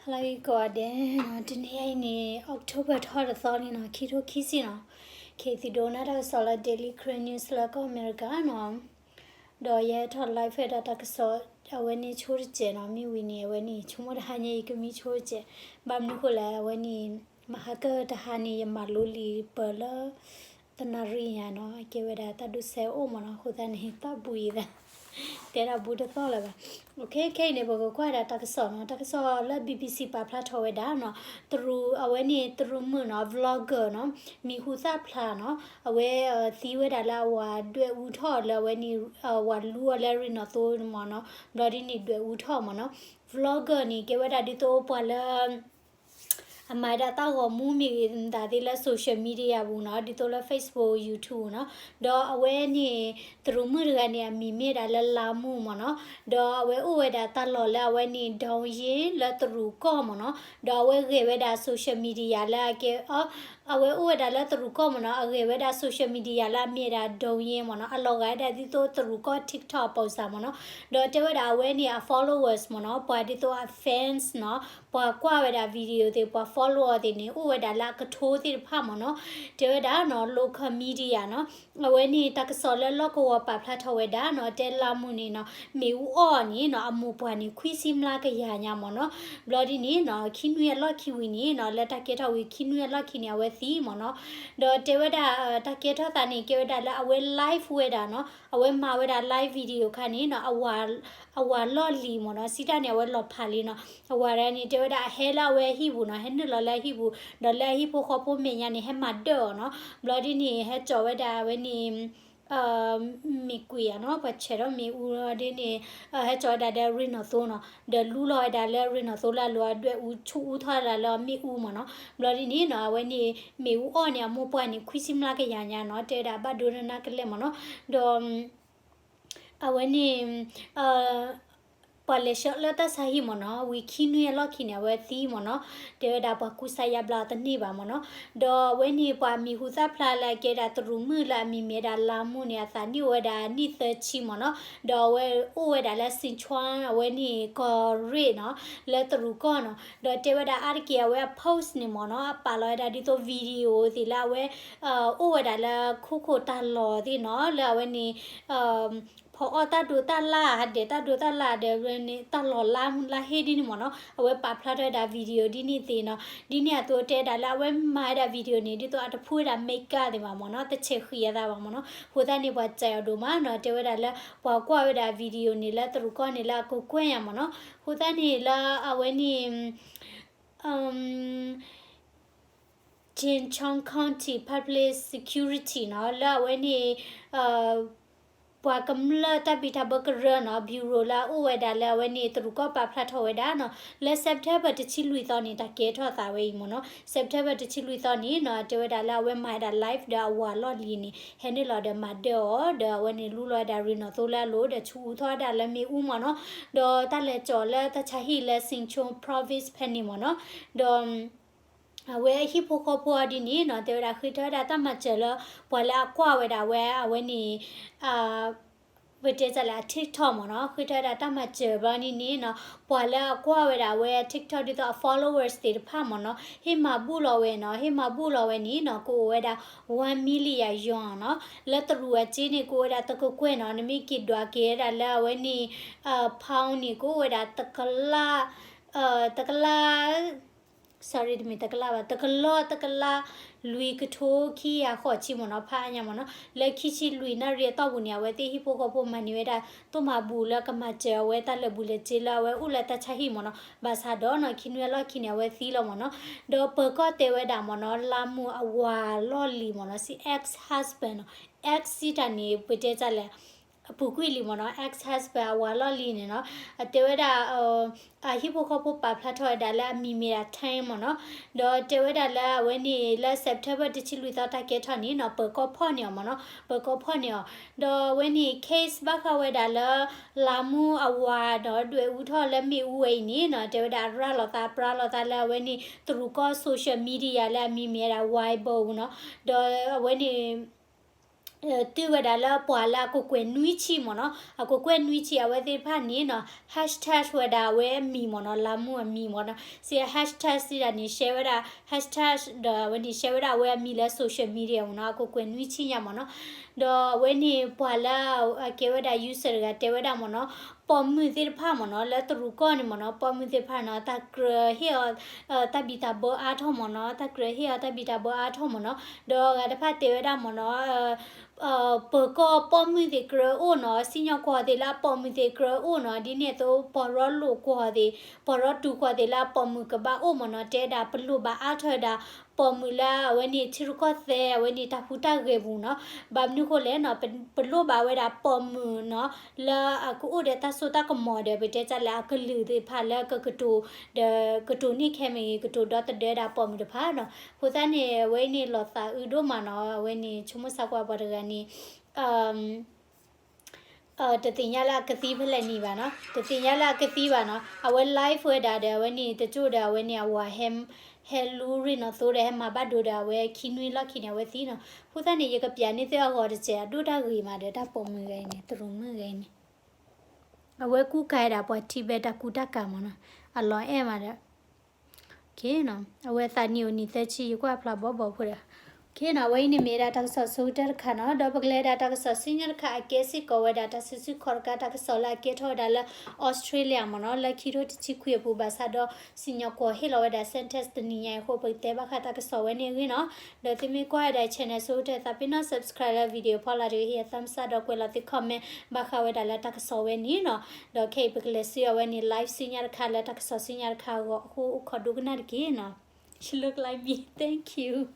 ဟါလၢအဂ့ၤကိးဂၤဒဲးနီၤ, တနံၤအံၤန့ၣ် October ထီၣ်တသီန့ၣ်နီၤ, ခံထိခံဆံနီၤ, ကဲသုဒိကနၣ်တၢ်ကစီၣ်လၢ Daily Karen News လၢကီၢ်အမဲရကၤနီၤ, ဒီးယဲထီၣ် live ဝဲဒၣ်တၢ်ကစီၣ် အဝဲန့ၣ်ဆိတစဲးနီၤ, မ့ၢ်ဝံၤန့ၣ် အဝဲန့ၣ် ဆိကမိၣ်တဟါညါအံၤကမံဆိတစဲး, ဘၣ်မနုၤဃိလဲၣ် အဝဲန့ၣ် မဟါကၢၢ်တဟါန့ၣ် ယမၤလိလံာ်ပၢၢ်လၢ တနၣ်ရံၣ်ညါနီၤ, အကဲဝဲဒၣ်တၢ်ဒိးစဲအိၣ်မ့ၢ်နီၤ, အဃိသတးန့ၣ် တၢ်ဘှံးသး တဲဒၣ်ဘှံးတသီၣ်လၢၤဘၣ်. ခဲအံၤန့ၣ် ပကကွၢ်ဒၣ်တၢ်ကစီၣ်နီၤ, တၢ်ကစီၣ်လၢ BBC ပာ်ဖျါထီၣ်ဝဲဒၣ်နီၤ, တရူး အဝဲန့ၣ်တရူးမုၣ်နီၤ, vlogger နီၤ, မံၤဟူသၣ်ဖျါနီၤ, အဝဲသံဝဲဒၣ်လၢအဝၤဒွဲၣ်အူထီၣ်လၢအဝဲန့ၣ် ဝၤလူအီၤလၢရ့ၣ်နီၣ်သိမ့ၢ်နီၤ, ဘျီဒ်န့ၣ်ဒွဲၣ်အူထီၣ်မ့ၢ်နီၤ, vlogger န့ၣ် ကဲဝဲဒၣ်ဒ်သိးပှၤလၢ အမၤဒၣ်တၢ်ဂီၤမူမ့ၢ်ဂ့ၤ မတၤသ့ၣ်လၢ social media ပူၤနီၤ, ဒ်သိးလၢ Facebook YouTube နီၤ, ဒီးအဝဲန့ၣ် တရူးမုၣ်တဂၤန့ၣ် အမံၤမ့ၢ်ဒၣ်လၢလါမူမ့ၢ်နီၤ, ဒီးအဝဲအိၣ်ဝဲဒၣ်တၢ်လီၢ်လၢအဝဲန့ၣ် ဒိယ့လၢတရူးကီၢ်မ့ၢ်နီၤ, ဒီးအဝဲဂဲၤဝဲဒၣ် social media လၢအကဲ အဝဲအိၣ်ဝဲဒၣ်လၢတရူးကီၢ်မ့ၢ်နီၤ, အဂဲၤဝဲဒၣ် social media လၢအမ့ၢ်ဒၣ်ဒိယ့မ့ၢ်နီၤ, အလီၤဂာ်ဝဲဒၣ်ဒ်သိးတရူးကီၢ် TikTok အပိစၢ်မ့ၢ်နီၤ, ဒီးတဲဝဲဒၣ်အဝဲန့ၣ်အ followers မ့ၢ်နီၤ, ပှၤဒ်သိးအ fans နီၤ, ပှၤကွၢ်ဝဲဒၣ် video သ့ၣ် ပှၤ follow အီၤသ့ၣ်န့ၣ် အိၣ်ဝဲဒၣ်လၢအကထိသ့ၣ်တဖၣ်မ့ၢ်နီၤ, တဲဝဲဒၣ်နီၤ local media နီၤ, အဝဲန့ၣ်တၢ်ကစီၣ်လၢလီၢ်ကဝီၤပာ်ဖျါထီၣ်ဝဲဒၣ်နီၤ, တဲလါမူန့ၣ်နီၤ မ့ၣ်အူအီၣ်န့ၣ်နီၤ အမိၢ်ပှၢ်န့ၣ် ခွံဆံမျးကယၤညါမ့ၢ်နီၤ, ဘျီဒ်န့ၣ်နီၤ ခံနွံအလီၢ်ခံဝံၤန့ၣ်နီၤ လၢတၢ်ကဲထီၣ်ဝံၤခံနွံအလီၢ်ခံန့ၣ် အဝဲသံမ့ၢ်နီၤ, ဒီးတဲဝဲဒၣ် တၢ်ကဲထီၣ်သးန့ၣ် ကဲဝဲဒၣ်လၢအဝဲ live ဝဲဒၣ်နီၤ, အဝဲမၤဝဲဒၣ် live video ခါန့ၣ်နီၤ အဝၤလီၢ်လံၤမ့ၢ်နီၤ, စံးတၢ်န့ၣ် အဝဲလီၤဖးလံနီၤ, အဝၤဒၣ်န့ၣ် တဲဝဲဒၣ်အဟဲလၢအဝဲအဟံၣ်ပူၤနီၤ, ဟဲနုာ်လီၤလၢအဟံၣ်ပူၤ, ဒီးလၢအဟံၣ်ဖိဃီဖိမဲာ်ညါန့ၣ် ဟဲမၤဒၢၣ်အီၤနီၤ, ဘျီဒ်န့ၣ် ဟဲကၠီၤဝဲဒၣ်အဝဲန့ၣ် မ့ၢ်ကွံာ်ဧါနီၤ, ပှၤဆဲးထီၣ်မ့ၣ်အူဒ်န့ၣ် ဟဲကၠီၤဝဲဒၣ်ဒီးရ့ၣ်နီၣ်သိနီၤ, ဒီးလူလီၤဝဲဒၣ်လၢရ့ၣ်နီၣ်သိလၢအလိၤ အဒွဲၣ်အူဆူၣ်အူထီၣ်ဒၣ်လၢအမ့ၣ်အူမ့ၢ်နီၤ, ဘျီဒ်န့ၣ်နီၤ အဝဲန့ၣ် မ့ၣ်အူအီၣ်န့ၣ် အမိၢ်ပှၢ်န့ၣ် ခွံဆံမျးကယၤညါနီၤ, တဲဝဲဒၣ်ဘၣ်ဒိနနၢ်ကလဲာ်မ့ၢ်နီၤ, ဒီး အဝဲန့ၣ် ပှၤလဲၤဆှၢလၢတၢ်ဆါဟံၣ်မ့ၢ်နီၤ, ဝံၤခံနွံအလီၢ်ခံန့ၣ် အဝဲသံမ့ၢ်နီၤ, တဲဝဲဒၣ်ပှၤကူစါယါဘျါအီၤတန့ၢ်ဘၣ်မ့ၢ်နီၤ, ဒီးအဝဲန့ၣ်ပှၤမံၤဟူသၣ်ဖျါလၢအကဲဒၣ်တရူးမုၣ်လၢအမံၤမ့ၢ်ဒၣ်လါမူန့ၣ် အသးနံၣ်အိၣ်ဝဲဒၣ်နံၣ်သၢဆံမ့ၢ်နီၤ, ဒီးအဝဲအိၣ်ဝဲဒၣ်လၢ Sichuan အဝဲန့ၣ်ကီၢ်ရ့ၣ်နီၤ, လၢတရူးကီၢ်နီၤ, ဒီးတဲဝဲဒၣ်အါတက့ၢ်အဝဲအ post န့ၣ်မ့ၢ်နီၤ, အပာ်လီၤဝဲဒၣ်ဒ်သိး video သ့ၣ်လၢအဝဲ အိၣ်ဝဲဒၣ်လၢခိခိၣ်တၢ်လီၢ်သ့ၣ်နီၤ, လၢအဝဲန့ၣ် ဖီအီၣ်တၢ်ဒိးတၢ်လၣ် ဟးဒဲးတၢ်ဒိးတၢ်လၣ်ဒီး ဝဲန့ၣ် တၢ်လီၢ်လါမူလါဟ့ဒ်န့ၣ်မ့ၢ်နီၤ, အဝဲပာ်ဖျါထီၣ်ဝဲဒၣ် video ဒ်န့ၣ်သ့ၣ်နီၤ, ဒ်န့ၣ်အသိးတဲဒၣ်လၢအဝဲမၤဝဲဒၣ် video န့ၣ် ဒ်သိးအတဖုဝဲဒၣ် makeup သ့ၣ်ဘၣ်မ့ၢ်နီၤ, တဆဲးဃံးအသးဘၣ်မ့ၢ်နီၤ, အဃိသတးန့ၣ် ပှၤစဲးအီၤဒိၣ်မးနီၤ, တဲဝဲဒၣ်လၢ ပှၤကွၢ်ဝဲဒၣ် video န့ၣ်လၢတရူးကီၢ်န့ၣ်လၢအကကွဲၢ်ညါမ့ၢ်နီၤ, အဃိသတးန့ၣ်လၢအဝဲန့ၣ် Jinchon County Public Security နီၤ, လၢအဝဲန့ၣ် ပှၤကမျၢၢ်တၢ်ဘံၣ်တၢ်ဘၢကရၢနီၤ, bureau လၢအအိၣ်ဝဲဒၣ်လၢအဝဲန့ၣ် တရူးကီၢ်ပာ်ဖျါထီၣ်ဝဲဒၣ်နီၤ, လၢ September တဆံလွံၢ်သီန့ၣ် တၢ်ကဲထီၣ်သးဝဲအံၤမ့ၢ်နီၤ, September တဆံလွံၢ်သီန့ၣ်နီၤ, တဲဝဲဒၣ်လၢအဝဲမၤဝဲဒၣ် live ဒီးအဝၤလီၢ်လံၤန့ၣ် ဟဲနုာ်လီၤဒီးမၤဒၢၣ်အီၤ, ဒီးအဝဲန့ၣ်လူလီၤဝဲဒၣ်ရ့ၣ်နီၣ်သိလၢအလိၤ ဒီးဆူၣ်အူထီၣ်ဝဲဒၣ်လၢမ့ၣ်အူမ့ၢ်နီၤ, ဒီးတၢ်လဲၤကၠီၤလၢတၢ်ဆါဟံၣ်လၢ Sichuan Province ဖဲန့ၣ်မ့ၢ်နီၤ, ဒီး အဝဲအဟံၣ်ဖိဃီဖိအီၤဒ်န့ၣ်နီၤ, တဲဝဲဒၣ်ဃ့ထီၣ်ဝဲဒၣ်တၢ်မၤစၢၤလၢ ပှၤလၢအကွၢ်ဝဲဒၣ်ဝဲ အဝဲန့ၣ် ပတဲတၢ်လဲၣ် အ TikTok မ့ၢ်နီၤ, ဃ့ထီၣ်ဝဲဒၣ်တၢ်မၤစၢၤဘျီန့ၣ်န့ၣ်နီၤ, ပှၤလၢအကွၢ်ဝဲဒၣ်ဝဲ TikTok ဒ်သိးအ followers သ့ၣ်တဖၣ်မ့ၢ်နီၤ, ဟ့ၣ်မၤဘူၣ်လီၤဝဲနီၤ, ဟ့ၣ်မၤဘူၣ်လီၤဝဲန့ၣ်နီၤ, ကအိၣ်ဝဲဒၣ် one million yuan နီၤ, လၢတရူးအစ့န့ၣ် ကအိၣ်ဝဲဒၣ်တကကွဲၢ်နီၤ, နမ့ၢ်က့ၤဒွးက့ၤဝဲဒၣ်လၢအဝဲန့ၣ် pound န့ၣ် ကအိၣ်ဝဲဒၣ်တကလး တကလး sorry တမ့ၢ်တကလးဘၣ်, တကလီၢ်တကလး လွံၢ်ကထိခံကယၤဃိးဆံမ့ၢ်နီၤ, ဖးအါညါမ့ၢ်နီၤ, လၢခံဆံလွံၢ်နၣ်ရံၣ်အတီၢ်ပူၤန့ၣ် အဝဲသ့ၣ်ဟံၣ်ဖိဃီဖိမၤန့ၢ်ဝဲဒၣ် တိၢ်မၤဘူၣ်လၢကမၤစၢၤအဝဲတၢ်လၢာ်ဘူၣ်လၢာ်စ့လၢအဝဲအိၣ်လၢတၢ်ဆါဟံၣ်မ့ၢ်နီၤ, ဘၣ်ဆၣ်ဒီးနီၤ ခံနွံအလီၢ်ခံန့ၣ် အဝဲသံလီၤမ့ၢ်နီၤ, ဒီးပၢၤကီၢ်တဲဝဲဒၣ်မ့ၢ်နီၤ လါမူအဝၤလီၢ်လံၤမ့ၢ်နီၤ, စံး ex husband နီၤ, ex စံးတၢ်န့ၣ် ပတဲတၢ်လဲၣ် အပူၤကွံာ်လံမ့ၢ်နီၤ, ex husband အဝၤလီၢ်လံၤန့ၣ်နီၤ, အတဲဝဲဒၣ် အဟံၣ်ဖိဃီဖိပာ်ဖျါထီၣ်ဝဲဒၣ်လၢအမံၤမ့ၢ်ဒၣ် Tan မ့ၢ်နီၤ, ဒီးတဲဝဲဒၣ်လၢအဝဲန့ၣ်လၢ September တဆံလွံၢ်သီတၢ်ကဲထီၣ်န့ၣ်နီၤ ပၢၤကီၢ်ဖီၣ်န့ၢ်အီၤမ့ၢ်နီၤ, ပၢၤကီၢ်ဖီၣ်န့ၢ်အီၤ, ဒီးအဝဲန့ၣ် case ဘၣ်ဃးဝဲဒၣ်လၢ လါမူအဝၤဒီးဒွဲၣ်အူထီၣ်လၢမ့ၣ်အူဝဲအံၤန့ၣ်နီၤ, တဲဝဲဒၣ်အရၤလီၤသး ပြၤလီၤသးလၢအဝဲန့ၣ် တရူးကီၢ် social media လၢအမံၤမ့ၢ်ဝဲဒၣ် Weibo နီၤ, ဒီးအဝဲန့ၣ် တုၤဝဲဒၣ်လၢပှၤလၢအကကွဲၢ်နွံဆံမ့ၢ်နီၤ, အကကွဲၢ်နွံဆံ အဝဲသ့ၣ်တဖၣ်န့ၣ်နီၤ hashtag ဝဲဒၣ်အဝဲအမံၤမ့ၢ်နီၤ, လါမူအမံၤမ့ၢ်နီၤ, စံး hashtag စံးဒၣ်န့ၣ် ရှဲဝဲဒၣ် hashtag ဒီးအဝဲန့ၣ် ရှဲဝဲဒၣ်အဝဲအမံၤလၢ social media မ့ၢ်နီၤ, အကကွဲၢ်နွံဆံညါမ့ၢ်နီၤ, ဒီးအဝဲန့ၣ်ပှၤလၢအကဲဝဲဒၣ် user တဂၤတဲဝဲဒၣ်မ့ၢ်နီၤ, ပိာ်မုၣ်သ့ၣ်တဖၣ်မ့ၢ်နီၤ လၢတရူးကီၢ်န့ၣ်မ့ၢ်နီၤ, ပိာ်မုၣ်သ့ၣ်တဖၣ်နီၤ တၢ်ကြၢးဟ့ၣ်အီၤ တၢ်ဘံၣ်တၢ်ဘၢအါထီၣ်မ့ၢ်နီၤ, တၢ်ကြၢးဟ့ၣ်အီၤတၢ်ဘံၣ်တၢ်ဘၢအါထီၣ်မ့ၢ်နီၤ, ဒီးအဂၤတဖၣ်တဲဝဲဒၣ်မ့ၢ်နီၤ ပၢၤကီၢ်ပိာ်မုၣ်သ့ၣ်ကြၢးအိၣ်နီၤ, စံၣ်ညီၣ်ကွီၢ်သ့ၣ်လၢအပိာ်မုၣ်သ့ၣ်ကြၢးအိၣ်နီၤ, ဒ်န့ၣ်အသိး ပှၤရီလိာ်ကွီၢ်သ့ၣ်, ပှၤရီတူာ်ကွီၢ်သ့ၣ်လၢအပိာ်မုၣ်ကဘၣ်အိၣ်မ့ၢ်နီၤ, တဲဒၣ်ပလိၣ်ဘၣ်အါထီၣ်ဝဲဒၣ် ပိာ်မုၣ်လၢအဝဲန့ၣ် ထံရူၢ်ကီၢ်သဲး အဝဲန့ၣ်တၢ်ဟူးတၢ်ဂဲၤပူၤနီၤ, ဘၣ်မနုၤဃိလဲၣ်နီၤ, ပလိၣ်ဘၣ်ဝဲဒၣ်ပိာ်မုၣ်နီၤ, လၢအကအိၣ်ဒီးတၢ်စိတၢ်ကမီၤဒီး ပတဲတၢ်လၢအကလုာ်သ့ၣ်တဖၣ်လၢကကတိၤ ဒီးကတိၤန့ၢ်ခဲမ့ၢ်ဂ့ၤ ကတိၤဒီသဒၢဒၣ်ပိာ်မုၣ်တဖၣ်နီၤ, အဃိသတးန့ၣ် အဝဲအံၤန့ၣ်လီၤသးအုးဒိၣ်မးနီၤ, အဝဲန့ၣ်ဆိကမိၣ်ဆါကွၢ်ပှၤတဂၤန့ၣ် တသ့ၣ်ညါလၢအကသံဖဲလဲၣ်နံၤဘၣ်နီၤ, တသ့ၣ်ညါလၢအကသံဘၣ်နီၤ, အဝဲ live ဝဲဒၣ်ဒီး အဝဲန့ၣ်တကၠိၣ်ဒီး အဝဲန့ၣ်အဝၤ ဟဲလူၤရ့ၣ်နီၤသိဒီး ဟဲမၤဘၣ်ဒိဒီး အဝဲခံနွံလီၢ်ခံန့ၣ် အဝဲသံနီၤ, အဃိသတးန့ၣ် ယကပျးန့ၢ်သုအဂီၤတစဲး အဒိၣ်တၢ်ဂ့ၤမးဒီး တၢ်ပိာ်မုၣ်ဂၤအံၤန့ၣ် တရူးမုၣ်ဂၤအံၤန့ၣ် အဝဲကူကၤဝဲဒၣ်ပှၤထံၣ်ဘၣ်တၢ်ကူတၢ်ကၤမ့ၢ်နီၤ, အလီၤအဲၣ်မးဒီး အဝဲသးနံၣ်အိၣ်နံၣ်သၢဆံ ယကွၢ်ဖျါဘီဘီဖိဒီး, အဝဲအံၤန့ၣ်မ့ၢ်ဒၣ်တၢ်ကစီၣ်ဆိကတၢၢ်တခါနီၤ, ဒီးပကလဲၤဒၣ်တၢ်ကစီၣ်ဆူညါတခါ အကဲစ့ၢ်ကီးဝဲဒၣ်တၢ်စုဆူၣ်ခီၣ်တကါ တၢ်ကစီၣ်လၢအကဲထီၣ်ဝဲဒၣ်လၢ Australia မ့ၢ်နီၤ, လၢခံထိတဆံခွံအပူၤ ဘၣ်ဆၣ်ဒီး စံၣ်ညီၣ်ကွီၢ်ဟ့ၣ်လီၤဝဲဒၣ် sentence တနံၤညါအံၤအဃိ ပကတဲဘၣ်ဃးတၢ်ကစီၣ်ဝဲန့ၣ်အဂ့ၢ်နီၤ, ဒီးသုမ့ၢ်ကွၢ်ဝဲဒၣ် channel ဆိကတၢၢ် သးပ့ၤနီၣ် subscribe လၢ video ဖီလာ်တဂ့ၤ ဟ့ၣ် thumbs up ဒီးကွဲးလီၤသု comment ဘၣ်ဃးဝဲဒၣ်လၢတၢ်ကစီၣ်ဝဲန့ၣ်နီၤ, ဒီးခဲအံၤပကလဲၤဆူအဝဲန့ၣ် live ဆူညါတခါလၢတၢ်ကစီၣ်ဆူညါတခါအဂီၢ် အဃိအိၣ်ခိးဒိကနၣ်တက့ၢ်နီၤ, She look like me, thank you.